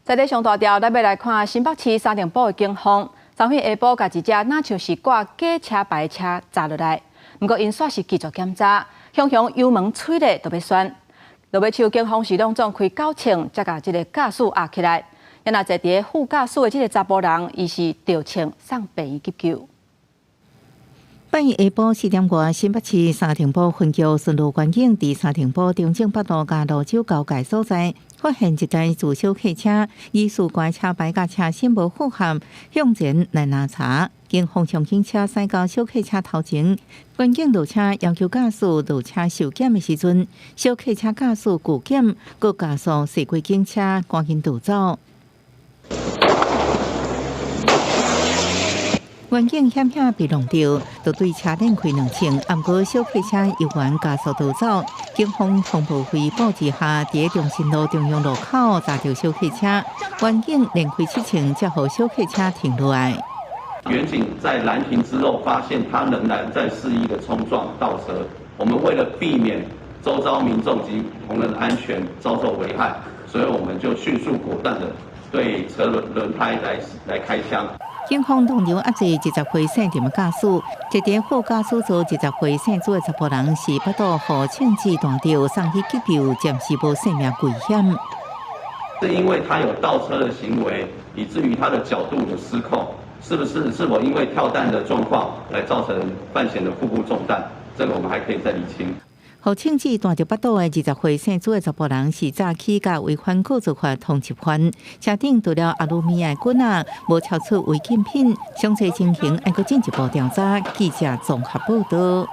在咧上大條，咱欲來看新北市三重埔的警方，昨昏下晡共一隻若像是掛假車牌的車砸落來，毋過𪜶煞是拒絕檢查，雄雄油門催咧就欲旋。落尾手警方是攏總開九槍，才共這个駕駛壓起來。啊若坐佇副駕駛的這个查埔人，伊是著槍送病院急救。拜一下晡4點外，新北市三重埔分局巡邏員警佇三重埔中正北路佮蘆洲交界所在，發現一台自小客車，疑似掛車牌佮車身無符合，向前來攔查。警方將警車駛到小客車頭前，員警落車要求駕駛落車受檢的時陣，小客車駕駛拒檢，閣加速駛過警車，趕緊逃走。員警險險被弄著，就對車連開兩槍，毋過小客車猶原加速逃走。警方通報圍捕之下，佇中心路中央路口砸著小客車，員警連開七槍，才予小客車停落來。員警在攔停之後，發現他仍然在肆意的衝撞倒車。我們為了避免周遭民眾及同仁的安全遭受危害，所以我們就迅速果斷的對車輪輪胎來開槍。警方當場押制20歲姓陳的駕駛，坐佇副駕駛座20歲姓朱的查埔人是腹肚予槍子彈著，送去急救，暫時無性命危險。是因為他有倒車的行為，以至於他的角度有失控，是不是？是否因為跳彈的狀況來造成范閒的腹部中彈？這個我們還可以再釐清。予槍子彈著腹肚的20歲姓朱的查埔人是早起共違反告訴法通緝犯，車頂除了阿魯米亞棍仔，無查出違禁品，詳細情形還閣進一步調查。記者綜合報道。